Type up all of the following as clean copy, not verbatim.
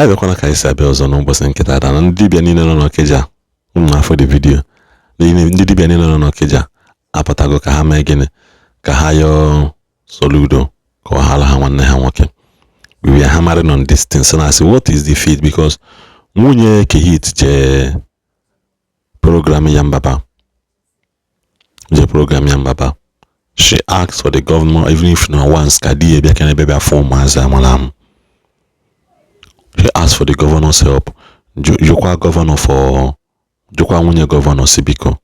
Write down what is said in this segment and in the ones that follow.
Anyị bịakwana ka anyị si abịa ọzọ n'ụbọchị nke taata na ndị dibịa niile nọ n'Ọkịja. Unu na-afụ the video. Ndị dibịa niile nọ n'Ọkịja apụtago ka ha mee gịnị? Ka ha yọọ Soludo ka ọ hala ha nwanne ha nwoke. We were hammering on this thing, so na-asị, what is the fit? Because nwunye Eke Hit jee program Yanbaba, jee program Yanbaba. She asked for the governor, even if na once, ka di ya bịa ka ebe bịa fụ ụmụazị amara amụ. She asked for the governor's help, jụkwa governor for, jụkwa nwunye governor, si biko,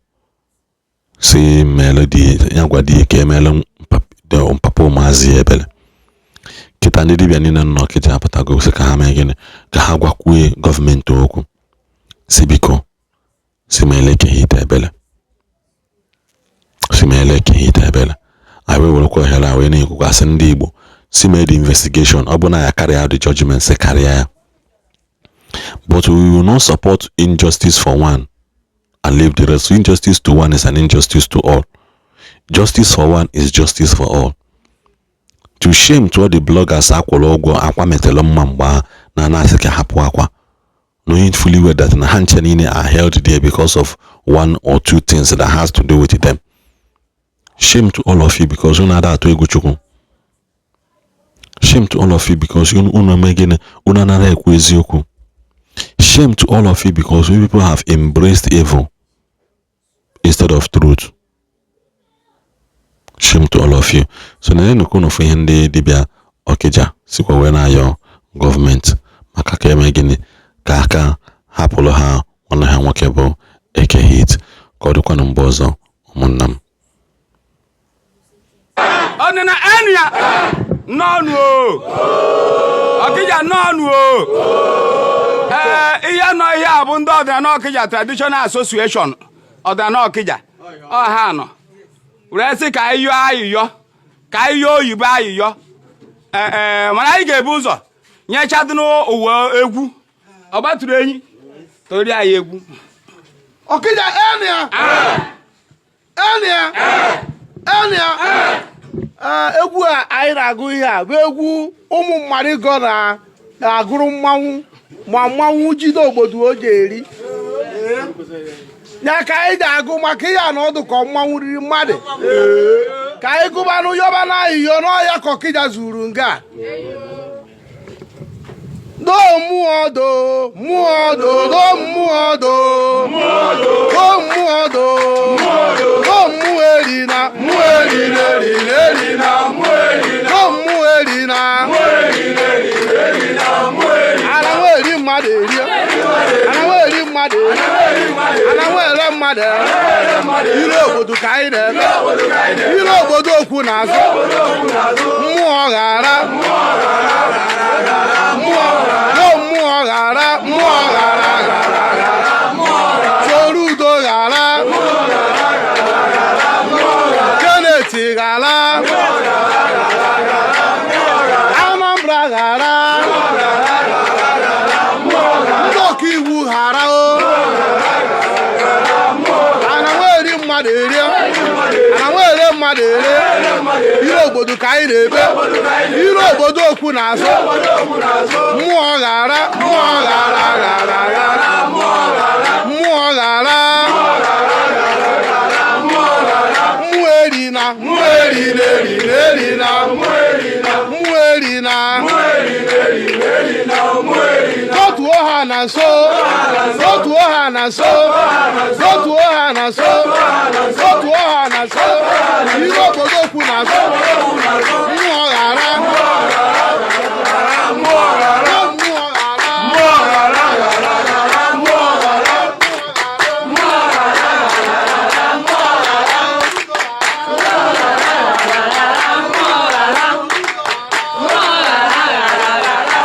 si meele di ya, gwa di ya ka emeele papa ụmụazị ya ebele. Kịta, ndị dibịa niile nọ n'Ọkịja apụtago, sị ka ha mee gịnị? Ka ha gwakwue gọọmenti okwu, si biko, si meele Eke Hit ebele, si meele Eke Hit ebele. Anyị wee werekwa ohere a wee na-ekwukwasị ndị Igbo si mee the investigation. Ọ bụ na ya carry out the judgment, si karịa ya, but we will not support injustice for one and leave the rest. Injustice to one is an injustice to all. Justice for one is justice for all. To shame to all the bloggers akwụrụ ụgwọ akwa metelu mma mgbe ahụ na na-asị ka hapụ akwa, knowing fully well that na ha nche niile are held there because of one or two things that has to do with them. Shame to all of you, because unu ada atụ egwu Chukwu. Shame to all of you, because unu eme gịnị? Unu anaghị ekwu eziokwu. Shame to all of you, because you people have embraced evil instead of truth. Shame to all of you. So na nnukwu unu fụ ihe ndị dibịa Ọkịja sikwa wee na-ayọ gọọmenti maka ka eme gịnị? Ka aka hapụrụ ha nwanne ha nwoke bụ Eke Hit. Ka ọ dịkwanụ mgbe ọzọ, ụmụnna m. Ọnịna enu ya nnọọnụ o, Ọkịja nnọọnụ o. Ee, ihe nọ ihe a bụ ndị ọdịnala Ọkịja Traditional Association, ọdịnala Ọkịja ọha nọ were sị ka anyị yọọ ayịyọ, ka anyị yọọ oyibo ayịyọ. Ee, mana anyị ga-ebu ụzọ nyechadụ n'ụwa egwu ọgbatụrụ enyi tori anyị egwu. Ọkịja enia enia enia. Ee, egwu a anyị na-agụ ihe a bụ egwu ụmụ mmadụ gọ na-agụrụ mmanwụ ma mmanwụ jide obodo o ji eri ya ka anyị ji agụ maka ihe a na ọdụ ka mmanwụ riri mmadụ, ka anyị gụbanụ yọba na ahịhịa n'ọhịa ka Ọkịja zuru nga do mmụọ, do mmụọ, do do mmụọ, do do mmụọ, do do mmụọ, erina mmụọ, erina erina erina do mmụọ, erina ana nwa eri mmadụ eri, ana nwa eri mmadụ eri, ana nwa ere mmadụ ere. Ire obodo ka anyị na-eme, ire obodo okwu na-azụ mmụọ ghara mmụọ do mmụọ ghara mmụọ ghara ghara Soludo ghara, Kenneth ghara, Anambra ghara, ndị ọkaiwu ghara o. Ana nweri mmadụ eri, ana nwere mmadụ ere. Ire obodo ka anyị na-ebe, ire obodo okwu na-azụ mmụọ ghara mmụọ ghara ghara ghara mmụọ ghara mmụọ erina mmụọ erina erina erina mmụọ erina. Totuo ha na nso, totuo ha na nso, totuo ha na nso, totuo ha na nso. Ire obodo okwu na nso mmụọ ghara mmụọ ghara.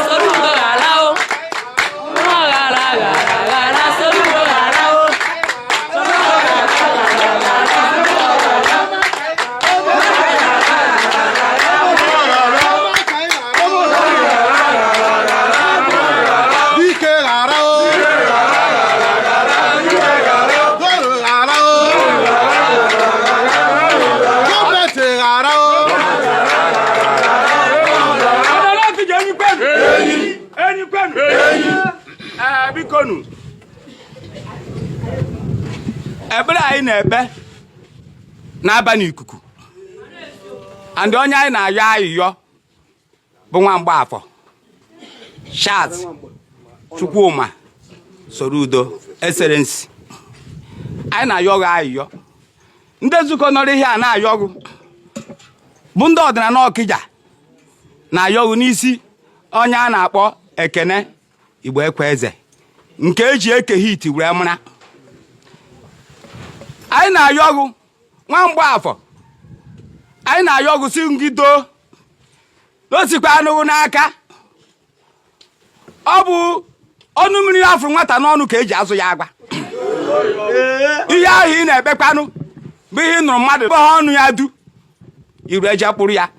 Soludo ghara o. Mmụọ ghara ghara ghara, Soludo ghara o. Bikonu, ekpere anyị na-ekpe na-aba n'ikuku, and onye anyị na-ayọ ayịyọ bụ nwa Mgbafọ Charles Chukwuma Soludo, Excellency. Anyị na-ayọ gị ayịyọ. Ndị nzukọ nọrọ ihe a na-ayọ gị bụ ndị ọdịnala Ọkịja na-ayọ gị n'isi onye a na-akpọ Ekene Igbo Ekwe Eze, nke eji Eke Hit wee mara. Anyị na-ayọ gị, nwa Mgbafọ, anyị na-ayọ gị si ngị doo na o sikwa anụghị n'aka. Ọ bụ ọnụ mmiri afụrụ nwata n'ọnụ ka eji azụ ya agwa. Ihe ahụ ị na-ekpekwanụ bụ ihe ị nụrụ mmadụ ebe ha ọnụ ya du iru eje kpụrụ ya.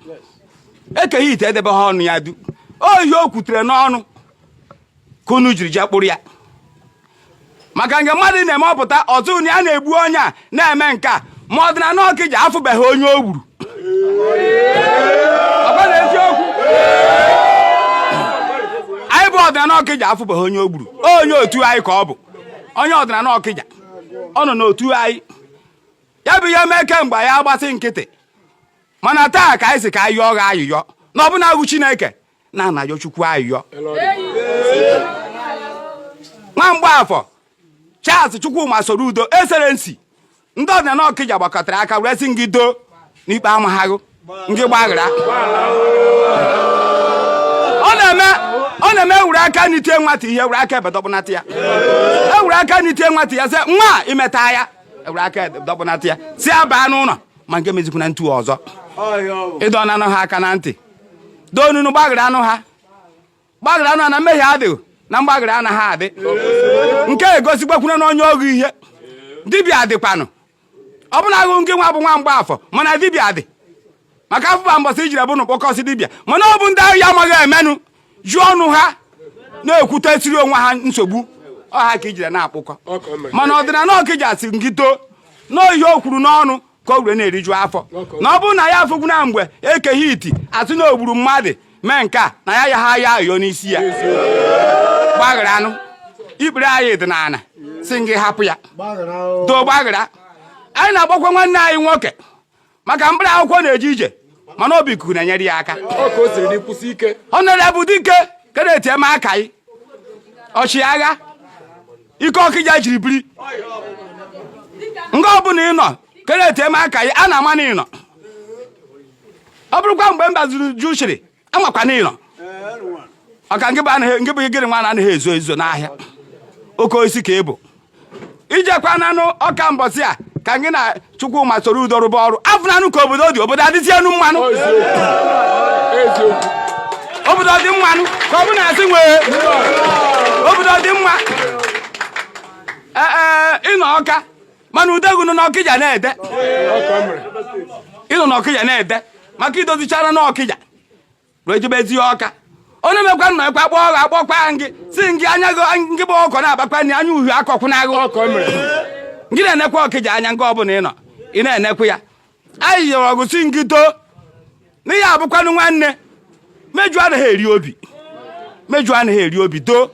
Eke Hit edebe ha ọnụ ya du o ihe o kwutere n'ọnụ ka unu jiri jee kpụrụ ya, maka nke mmadụ na-eme ọpụta ọtụ na ya na-egbu onye a na-eme nke a, ma ọdịnala Ọkịja afụbeghị onye o gburu. Ọ bụ na eziokwu, anyị bụ ọdịnala Ọkịja afụbeghị onye o gburu. Onye otu anyị ka ọ bụ, onye ọdịnala Ọkịja, ọ nọ n'otu anyị. Ya bụ ihe mee kemgbe ya agbasị nkịtị, mana taa ka anyị si ka anyị yọọ gị ayịyọ na ọbụna agụ Chineke na-anayọ Chukwu ayịyọ. Nwa Mgbafọ Charles Chukwuma Soludo, Excellency, ndị ọdịnala Ọkịja gbakọtara aka were sị ngị doo n'ikpe amaghagụ ngị gbaghara. Ọ na-eme ewere aka n'itie nwata ihe, ewere aka ebedọkpụnata ya. Ewere aka n'itie nwata ya, sị nwa imeta ya, ewere aka edọkpụnata ya, si ya baa n'ụlọ, ma nke mezikwu na ntu ọzọ. Ịdọ na anụ ha aka na ntị, doo nunu, gbaghara anụ ha, gbaghara anụ ha, na mmehie adịghị na mgbaghara anaghị adị. Nke egosigbakwuna na onye ọgụ ihe dibịa dịkwanụ. Ọ bụla agụ nke nwa bụ nwa Mgbafọ, mana dibịa dị maka afụba mbọsị ijiri bụ n'ụkpọkọsị dibịa, mana ọ bụ ndị ahụ ya amaghị emenụ ju ọnụ ha na-ekwutesiri onwe ha nsogbu ọha ka ijire na-akpụkọ. Mana ọdịnala Ọkịja si ngị too n'ihe o kwuru n'ọnụ ka o were na-eriju afọ, na ọ bụrụ na ya afụgwu na mgbe Eke Hit asị na o gburu mmadụ mee nke a, na ya ya ha ya ayọ n'isi ya gbaghara anụ ikpere anyị dị n'ala, si ngị hapụ ya doo gbaghara. Anyị na-agbakwa nwanne anyị nwoke maka mkpụrụ akwụkwọ na-eje ije, mana obi ikuku na-enyere ya aka. Honorable Dike Kenneth Emeakayi, ọchịagha ike Ọkịja jiri biri nga ọbụla ị nọ, Kenneth Emeakayi, a na-ama na ị nọ. Ọ bụrụkwa mgbe mba zuru ju chịrị, amakwa na ị nọ ọka ngị bụ anaghị ngị bụ gịnị nwa anaghị ezo ezo n'ahịa oke osisi ka ị bụ ijekwa nanụ ọka mbọsị a ka ngị na Chukwuma Soludo rụba ọrụ afụnanụ ka obodo dị, obodo adịzi enu mmanụ, obodo dị mmanụ ka ọ bụ na asị nwee obodo dị mma. Ee, ịnọ ọka, mana udegwu nọ n'Ọkịja na-ede, ịnọ n'Ọkịja na-ede maka idozichara n'Ọkịja wee jebezie ọka. Onye mekwa nna ekwe akpọ ọgha akpọkwa ngị si ngị anya gị ngị bụ ọkọ na-agbakwa nri anya uhie akọkwụnagụ ngị na-enekwa Ọkịja anya nga ọbụla ị nọ ị na-enekwa ya. Anyị yọrọ ọgụ si ngị too n'ihe abụkwanụ nwanne meju anaghị eri obi, meju anaghị eri obi. Too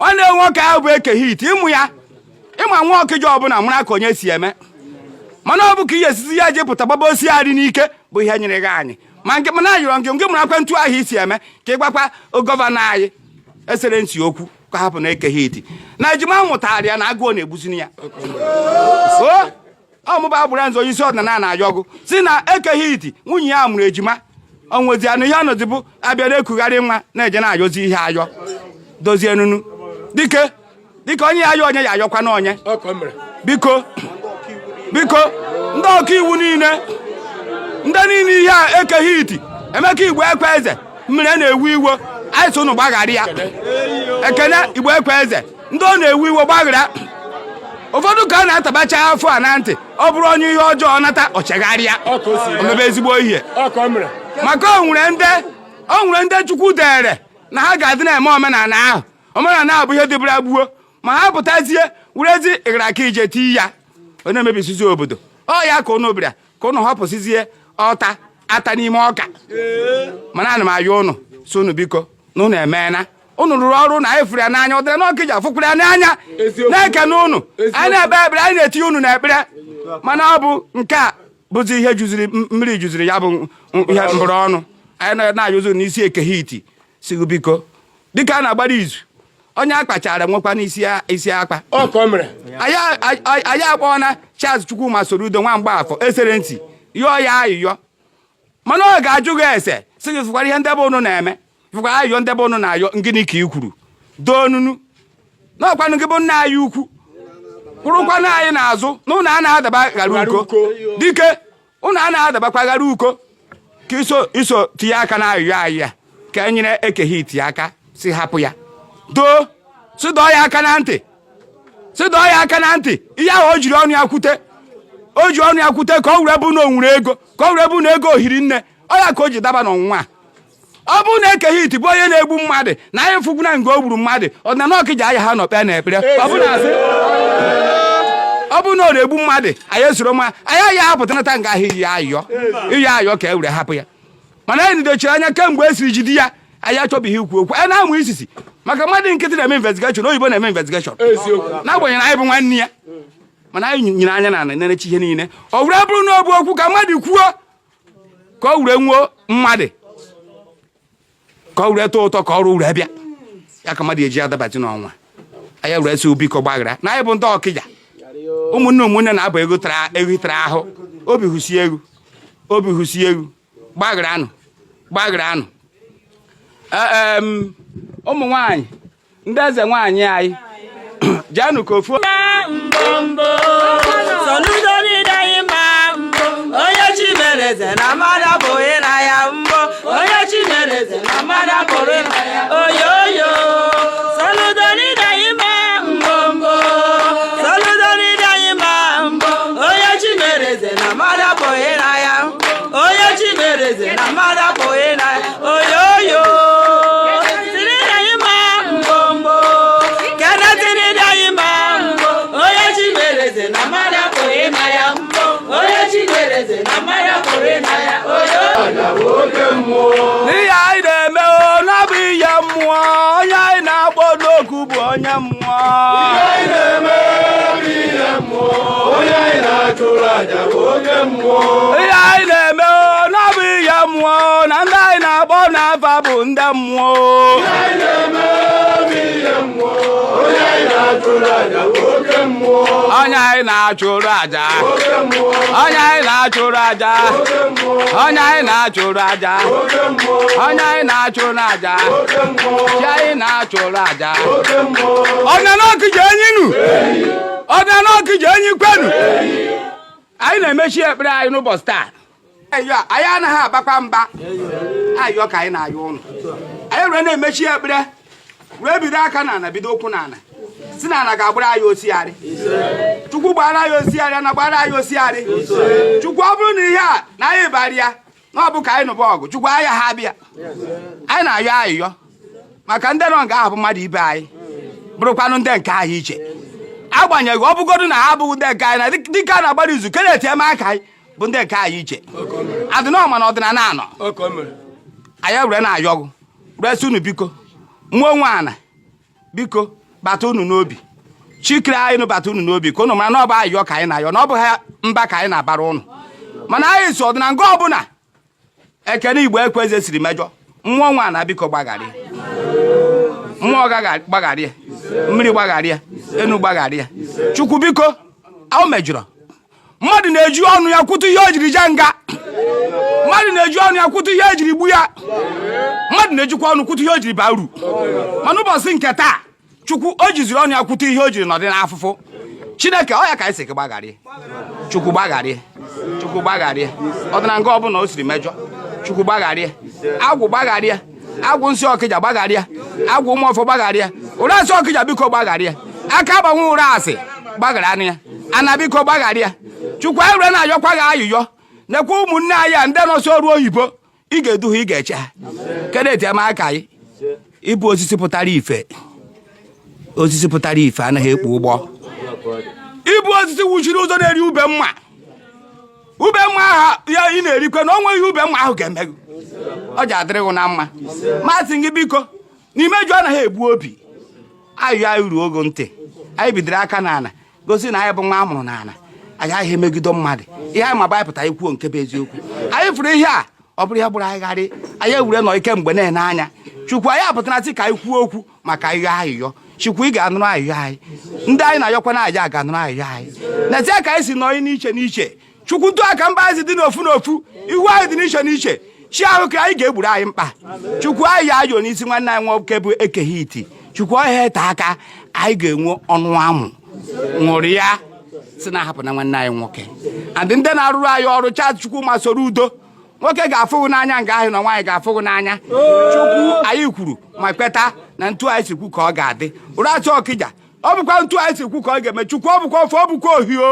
nwanne nwoke ahụ bụ Eke Hit, ịmụ ya ịma nwa Ọkịja ọbụla mara ka onye si eme, mana ọ bụ ka ihe esizi ya ji pụta gbaba osi adị n'ike bụ ihe nyere gị anyị ma nke mana ayọrọ nke nke mara akwa ntu ahụ isi eme ka ị gwakwa governor anyị, Excellency, okwu ka hapụ na Eke Hit na ejima mụtara ya na agụụ na-egbuzini ya. O ọmụba agbụrụ nzọ onye isi ọdịnala na-ayọ ọgụ si na Eke Hit nwunye ya mụrụ ejima onwezi anụ ihe ọnọdụ bụ abịa na-ekugharị nwa na-eje na-ayọzi ihe ayọ dozie nunu dike dịka onye ya ayọ onye ya ayọkwa na onye. Biko, biko, ndị ọka iwu niile, ndị niile ihe a Eke Hit Emeka Igbo Ekwe Eze mmiri na-ewu iwe, anyị sị unu gbaghara ya. Ekene Igbo Ekwe Eze, ndị ọ na-ewu iwe, gbaghara. Ụfọdụ ka a na-atabacha afọ a na ntị, ọ bụrụ onye ihe ọjọọ nata o chegharịa, omebe ezigbo ihe, maka o nwere ndị o nwere ndị Chukwu dere na ha ga-adị na-eme omenala ahụ. Omenala ahụ bụ ihe dịbara gbuo, ma ha pụtazie werezi ịghara ka ije tii ya ọ na-emebisizi obodo. Ọ ya ka ụnụ bịara ka ụnụ họpụsizie ọta ata n'ime ọka, mana ana m ayọ ụnụ si ụnụ biko na ụnụ emeela. Unu rụrụ ọrụ na anyị fụrụ ya n'anya. Ọdịnala Ọkịja fụkwara ya n'anya, na-ekene unu. Anyị na-ekpe ekpere, anyị na-etinye unu n'ekpere. Mana ọ bụ nke a bụzi ihe juziri mmiri, juziri ya bụ ihe mbụrụ ọnụ. Anyị na-ayụzi n'isi Eke Hit, si biko, dịka a na-agbara izu, onye akpachara nwekwa n'isi isi akpa. Anyị akpọọna Charles Chukwuma Soludo, nwa Mgbafọ esere ntị, yọọ ya ayịyọ. Mana ọ ga-ajụ gị ese, sị gị, fụkwara ihe ndebe unu na-eme, fụkwara ayịyọ ndebe unu na-ayọ, ngịnị ka ị kwuru? Doo nunu n'ọkwanụ gị bụ nna anyị ukwu, kwụrụkwanụ anyị n'azụ na ụnụ a na-adaba ghara uko dike, ụnụ a na-adabakwa ghara uko, ka iso iso tinye aka na ayịyọ anyị a, ka e nyere Eke Hit aka, si hapụ ya. Doo, si dọọ ya aka na ntị, si dọọ ya aka na ntị. Ihe ahụ o jiri ọnụ ya kwute, o ji ọnụ ya kwute ka ọ were bụ na o nwere ego, ka ọ were bụ na ego ohiri nne ọ ya ka o ji daba n'ọnwụnwa a. Ọ bụrụ na Eke Hit bụ onye na-egbu mmadụ na anyị fụgwu na nga o gburu mmadụ, ọdịnala Ọkịja aya ha nọ kpee na ekpere. Ọ bụ na asị ọ bụrụ na ọ na-egbu mmadụ, anyị esoro ma anyị aya hapụtanata nga ahụ iyi ayọ, iyi ayọ ka e were hapụ ya. Mana anyị dochiri anya kemgbe e siri jide ya, anyị achọbeghị ikwu okwu. Anyị na-amụ isisi maka mmadụ nkịtị na-eme investigation, oyibo na-eme investigation, n'agbanyeghị na anyị bụ nwanne ya. Mana anyị nyere anya na ana nenechi ihe niile. Ọ were bụrụ na ọ bụ okwu ka mmadụ kwuo ka ọ were nwuo mmadụ, ka ọ were tọọ ụtọ, ka ọrụ were bịa ya, ka mmadụ eji adabati n'ọnwa. Anyị were sị biko gbaghara na anyị bụ ndị Ọkịja, ụmụnne ụmụnne na-abụ ego tara ego tara ahụ. Obi hụsie egwu, obi hụsie egwu. Gbaghara anụ, gbaghara anụ. Ụmụ nwanyị, ndị eze nwaanyị anyị, jeenụ ka ofu Mbombo Soludo niile anyị ma mbọ. Onye chi mere eze na mmadụ abụghị na ya mbọ. Onye chi mere eze na mmadụ abụghị na ya. Oyoyo Soludo niile anyị ma mbombo. Soludo niile anyị ma mbọ. Onye chi mere eze na mmadụ abụghị na ya. Onye chi mere eze na mmadụ abụghị na ya. Oyoyo tiri anyị ma mbombo. Kedu tiri anyị ma mbọ? Onye chi mere eze na mmadụ abụghị na ya mbọ. Onye chi mere eze na mmadụ abụghị na ya. Oyo. N'ihe anyị na-eme o na-abụ ihe mmụọ. Onye anyị na-akpọ n'okwu bụ onye mmụọ. Anyị na-eme bụ ihe mmụọ. Onye anyị na-achụrụ aja bụ onye mmụọ. Ihe anyị na-eme o na-abụ ihe mmụọ, na ndị anyị na-akpọ n'afa bụ ndị mmụọ. Anyị na-eme bụ ihe mmụọ. Onye anyị na-achụrụ aja bụ oke mmụọ. Onye anyị na-achụrụ aja. Oke mmụọ. Onye anyị na-achụrụ aja. Oke mmụọ. Onye anyị na-achụrụ aja. Oke mmụọ. Onye anyị na-achụrụ aja. Oke mmụọ. Chi anyị na-achụrụ aja. Oke mmụọ. Ọdịnala Ọkịja enyi nu, ọdịnala Ọkịja enyi kwenu. Anyị na-emechi ekpere anyị n'ụbọchị taa. Ayọ, anyị anaghị abakwa mba. Ayọ ka anyị na-ayọ ụnụ. Anyị were na-emechi ekpere, wee bido aka n'ala, bido ụkwụ n'ala, si na ala ga-agbara anyị osighari. Chukwu gbara anyị osighari na gbara anyị osighari. Chukwu, ọ bụrụ na ihe a na anyị bara ya na ọ bụ ka anyị nụba ọgụ, Chukwu aya ha abịa. Anyị na-ayọ ayịyọ maka ndị nọ nga ahụ bụ mmadụ ibe anyị, bụrụkwanụ ndị nke anyị iche. Agbanyeghị ọ bụgodu na ha abụghị ndị nke anyị, na dịka a na-agbara izu Kenneth Emeaka, anyị bụ ndị nke anyị iche adịnọma na ọdịnala anọ. Anyị were na-ayọgụ resi unu, biko, mmụọ nwe ana, biko, bata unu n'obi. Chikere anyị nụ, bata unu n'obi, ka unu mara na ọ bụ ayọ ka anyị na-ayọ, na ọ bụ ha mba ka anyị na-abara unu. Mana anyị si ọdịna nga ọbụla Ekene Igbo Ekweze siri mejọ, mmụọ nwa na biko gbaghara ya. Mmụọ gbaghara ya, mmiri gbaghara ya, enu gbaghara ya. Chukwu biko, o mejọrọ. Mmadụ na-eji ọnụ ya kwụtụ ihe o jiri jee nga, mmadụ na-eji ọnụ ya kwụtụ ihe ejiri gbu ya, mmadụ na-ejikwa ọnụ kwụtụ ihe o jiri baa uru. Mana ụbọchị nke taa, Chukwu, o jiziri ọnụ ya kwụtụ ihe o jiri nọdị n'afụfụ. Chineke, ọ ya ka anyị si gị gbaghara ya. Chukwu gbaghara ya. Chukwu gbaghara ya. Ọdịna nga ọbụla o siri mejọ, Chukwu gbaghara ya. Agwụ gbaghara ya. Agwụ nsị Ọkịja gbaghara ya. Agwụ ụmụọfọ gbaghara ya. Ụra nsị Ọkịja, biko gbaghara ya. Aka agbanwe ụra asị gbaghara anụ ya. Ana, biko gbaghara ya. Chukwu, anyị were na-ayọkwa gị ayụyọ. Nekwa ụmụnne anyị a, ndị nọsọ ọrụ oyibo, ị ga-edu ha, ị ga-eche ha. Kenneth Emeaka anyị ịbụ osisi pụtara ife. Osisi pụtara ife anaghị ekpu ụgbọ. Ịbụ osisi wuchiri ụzọ na-eri ube mma, ube mma ahụ ya ị na-erikwe na o nweghị ube mma ahụ ga-eme gị. Ọ ji adịrị gị na mma. Masị gị, biko. N'imeju anaghị egbu obi. Ayọ anyị ruo ogo ntị. Anyị bidoro aka n'ala gosi na anyị bụ nwa a mụrụ n'ala. Anyị agaghị emegide mmadụ. Ihe anyị ma bụ anyị pụtara ikwuo nke bụ eziokwu. Anyị fụrụ ihe a, ọ bụrụ ihe gbụrụ anyị gharị. Anyị ewure nọ ike mgbe na-ene anya. Chukwu, anyị apụtara sị ka anyị kwuo okwu maka ayọ ayịyọ. Chukwu, ị ga-anụrụ ayịyọ anyị. Ndị anyị na-ayọkwa na aja ga-anụrụ ayịyọ anyị. N'ezie ka anyị si nọ n'iche n'iche, Chukwu, ntụ aka mba anyị si dị n'ofu n'ofu, ihu anyị dị n'iche n'iche, chi ahụ ka anyị ga-egburu anyị mkpa. Chukwu, anyị ya ayọ n'isi nwanne anyị nwoke bụ Ekehiti. Chukwu, ọhịa ete aka anyị ga-enwe ọnụ amụ ṅụrụ ya si na ahapụ na nwanne anyị nwoke and ndị na-arụrụ anyị ọrụ cha. Chukwu ma soro udo nwoke ga-afụ gị n'anya nga ahụ na nwaanyị ga-afụ gị n'anya. Chukwu, anyị kwuru ma kweta na ntu anyị si kwu ka ọ ga-adị. Ụra atụ Ọkịja, ọ bụkwa ntu anyị si kwu ka ọ ga-eme. Chukwu, ọ bụkwa ofe, ọ bụkwa ohi o.